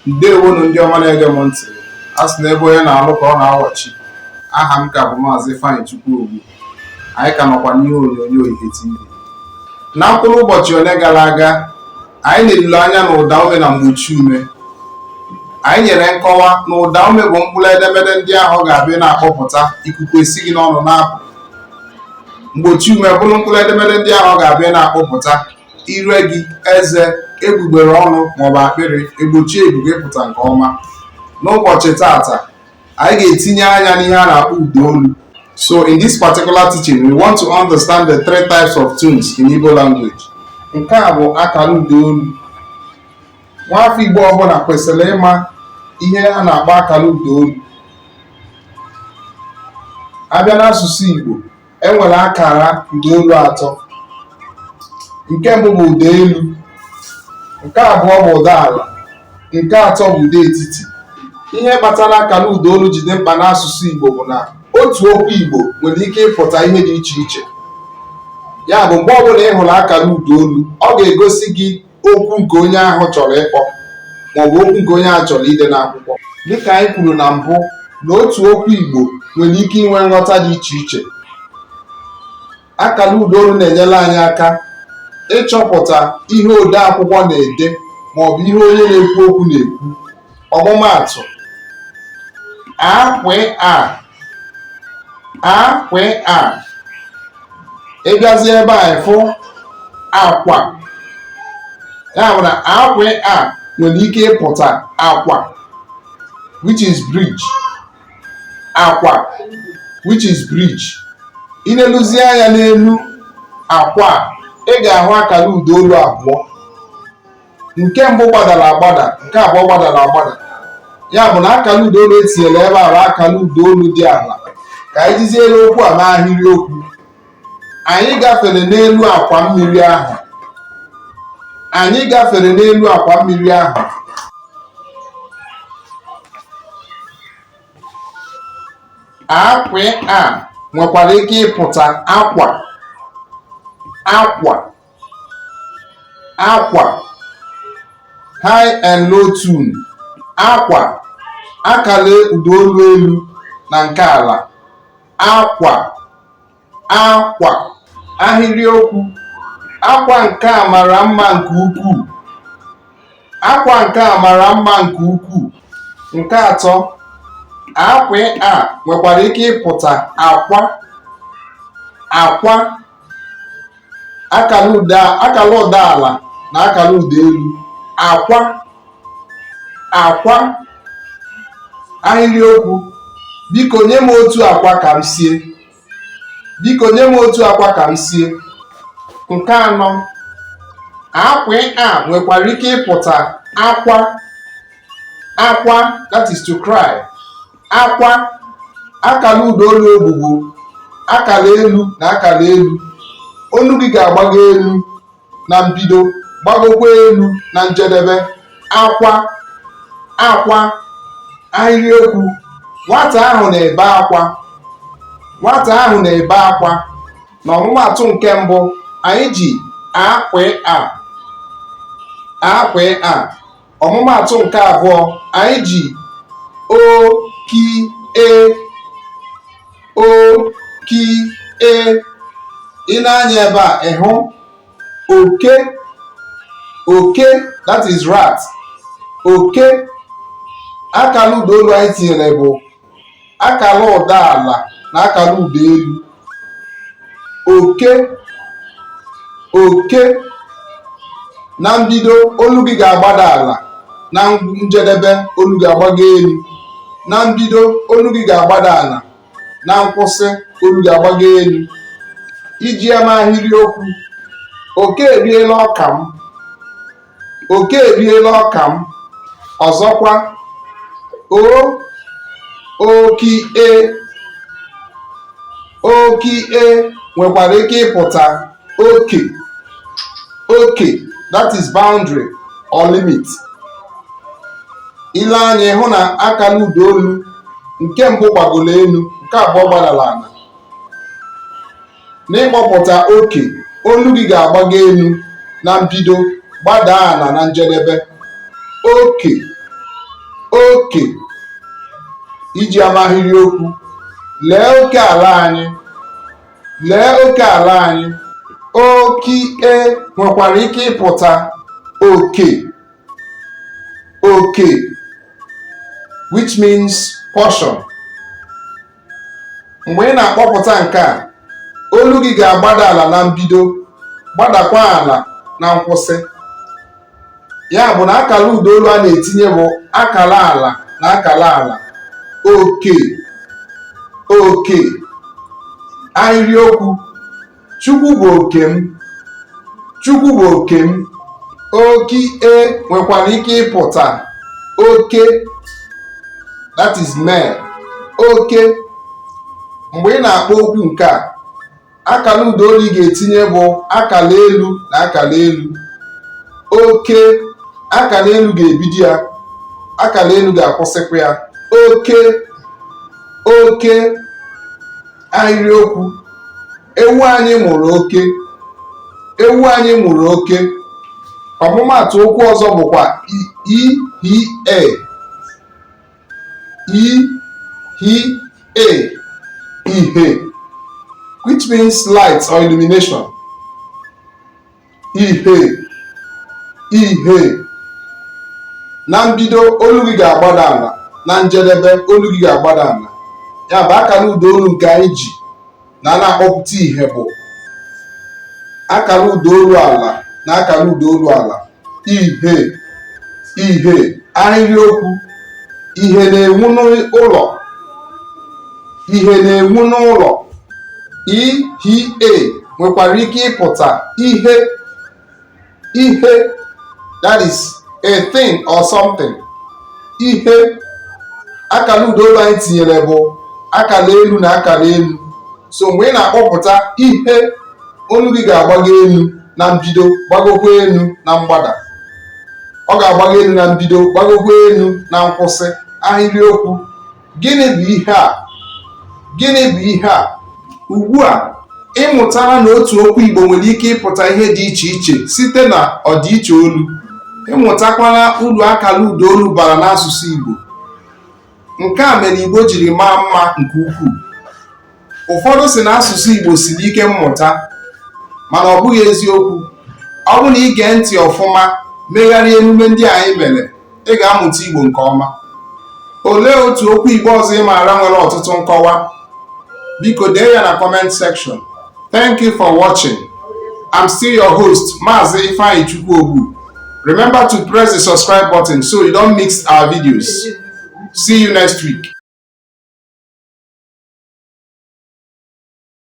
Ndewonu ndị ọma na-ege m ntị. A sị na ebe onye na-alụ ka ọ na-awachi. Aha m ka bụ Maazị Ifeanyị Chukwu Ogbu. Anyị ka nọkwa n'ihe onyonyo Ihe TV. Na mkpụrụ ụbọchị one gara aga, anyị leluru anya na ụda ume na mgbochi ume. Anyị nyere nkọwa na ụda ume bụ mkpụrụ edemede ndị ahụ ọ ga-abịa na-akpọpụta ikuku esi gị n'ọnụ na-apụ. Mgbochi ume bụrụ mkpụrụ edemede ndị ahụ ọ ga-abịa na-akpọpụta ire gị, eze, egbugbere ọnụ maọbụ akpịrị egbochie ikuku ịpụta nke ọma. N'ụbọchị tata, anyị ga-etinye anya n'ihe a na-akpọ ụda olu. So in this particular teaching, we want to understand the three types of tones in Igbo language. Nke a bụ akara ụda olu. Nwafọ Igbo ọbụla kwesịrị ịma ihe a na-akpọ akara ụda olu. A bịa n'asụsụ Igbo, e nwere akara ụda olu atọ. Nke mbụ bụ ụda elu, nke abụọ bụ ụda ala, nke atọ bụ ụda etiti. Ihe kpatara akara ụda olu ji dị mkpa n'asụsụ Igbo bụ na otu okwu Igbo nwere ike ịpụta ihe dị iche iche. Ya bụ, mgbe ọbụla ị hụrụ akara ụda olu, ọ ga-egosi gị okwu nke onye ahụ chọrọ ịkpọ maọbụ okwu nke onye ahụ chọrọ ide n'akwụkwọ. Dịka anyị kwuru na mbụ na otu okwu Igbo nwere ike inwe nghọta dị iche iche. Akara ụda olu na-enyere anyị aka ịchọpụta ihe ode akwụkwọ na-ede maọbụ ihe onye na-ekwu okwu na-ekwu. Ọmụmaatụ, a kwị a, a kwị a. Ị bịazie ebe a ị fụ akwa. Ya bụ na a kwị a nwere ike ịpụta akwa, which is bridge. Akwa, which is bridge. I leluzie anya n'elu akwa a, ị ga-ahụ akara ụda olu abụọ. Nke mbụ gbadara agbada, nke abụọ gbadara agbada. Ya bụ na akara ụda olu etinyere ebe a bụ akara ụda olu dị ala. Ka anyị jiziere okwu a n'ahịrịokwu. Anyị gafere n'elu akwa mmiri ahụ. Anyị gafere n'elu akwa mmiri ahụ. A kwị a nwekwara ike ịpụta akwa, akwa, akwa, high and low tone, akwa, akara ụda olu elu na nke ala, akwa, akwa. Ahịrịokwu: Akwa nke a mara mma nke ukwuu. Akwa nke a mara mma nke ukwuu. Nke atọ, a kwị a nwekwara ike ịpụta akwa, akwa, akara ụda, akara ụda ala na akara ụda elu, akwa, akwa. Ahịrịokwu: Biko nye m otu akwa ka m sie. Biko nye m otu akwa ka m sie. Nke anọ, a kwị a nwekwara ike ịpụta akwa, akwa, that is to cry, akwa, akara ụda olu ogbugbo, akara elu na akara elu. Olu gị ga-agbago elu na mbido, gbagokwa elu na njedebe. Akwa, akwa. Ahịrịokwu: Nwata ahụ na-ebe akwa. Nwata ahụ na-ebe akwa. Na ọmụmaatụ nke mbụ, anyị ji a kwị a, a kwị a. Ọmụmaatụ nke abụọ, anyị ji o ki e, o ki e. I nee anya ebe a, ị hụ oke, oke, that is rat, oke. Akara ụda olu anyị tinyere bụ akara ụda ala na akara ụda elu. Oke, oke. Na mbido, olu gị ga-agbada ala, na njedebe, olu gị agbago elu. Na mbido, olu gị ga-agbada ala, na nkwụsị, olu gị agbago elu. Iji ya mee ahịrịokwu: Oke eriela ọka m. Oke eriela ọka m. Ọzọkwa, o oki e, oki e nwekwara ike ịpụta oke, oke, that is boundary or limit. I lee anya, ị hụ na akara ụda olu nke mbụ gbagoro elu, nke abụọ gbadara ala. N'ịkpọpụta oke, olu gị ga-agbago elu na mbido, gbadaa ala na njedebe. Oke, Oke. Iji ama ahịrịokwu: Lee oke ala anyị. Lee oke ala anyị. Oki e nwekwara ike ịpụta oke. Oke, which means portion. Mgbe ị na-akpọpụta nke a, olu gị ga-agbada ala na mbido, gbadakwa ala na nkwụsị. Ya bụ na akara ụdaolu a na-etinye bụ akara ala na akara ala. Oke, oke. Ahịrịokwu: Chukwu bụ oke m. Chukwu bụ oke m. Oki e nwekwara ike ịpụta oke, that is male. Oke. Mgbe ị na-akpọ okwu nke a, akara ụdaolu ị ga-etinye bụ akara elu na akara elu. Oke. Akara elu ga-ebido ya, akara elu ga-akwụsịkwa ya. Oke, oke. Ahịrịokwu: Ewu anyị mụrụ oke. Ewu anyị mụrụ oke. Ọmụmaatụ okwu ọzọ bụkwa i hi e, i hi e, ihe, which means light or illumination. Ihe, ihe. Na mbido, olu gị ga-agbada ala. Na njedebe, olu gị ga-agbada ala. Ya bụ, akara ụdaolu nke anyị ji na a na-akpọpụta ihe bụ akara ụdaolu ala na akara ụdaolu ala. Ihe, ihe. Ahịrịokwu: Ihe na-enwu n'ụlọ. Ihe na-enwu n'ụlọ. I hi e nwekwara ike ịpụta ihe, ihe, that is a thing or something. Ihe. Akara ụdaolu anyị tinyere bụ akara elu na akara elu. So mgbe ị na-akpọpụta ihe, olu gị ga-agbago elu na mbido, gbagokwa elu na mgbada. Ọ ga-agbago elu na mbido, gbagokwa elu na nkwụsị. Ahịrịokwu: Gịnị bụ ihe a? Gịnị bụ ihe a? Ugbu a, ị mụtara na otu okwu Igbo nwere ike ịpụta ihe dị iche iche site na ọdịiche olu. Ị mụtakwala uru akara ụdaolu bara n'asụsụ Igbo. Nke a mere Igbo jiri maa mma nke ukwuu. Ụfọdụ sị na asụsụ Igbo siri ike mmụta, mana ọ bụghị eziokwu. Ọ bụrụ na ị gee ntị ọfụma, megharịa emume ndị anyị mere, ị ga-amụta Igbo nke ọma. Olee otu okwu Igbo ọzọ ị maara nwere ọtụtụ nkọwa? Biko dee ya na comment section. Thank you for watching. I'm still your host, Maazị Ifeanyi Chukwu Ogbu. Remember to press the subscribe button so you don't miss our videos. See you next week.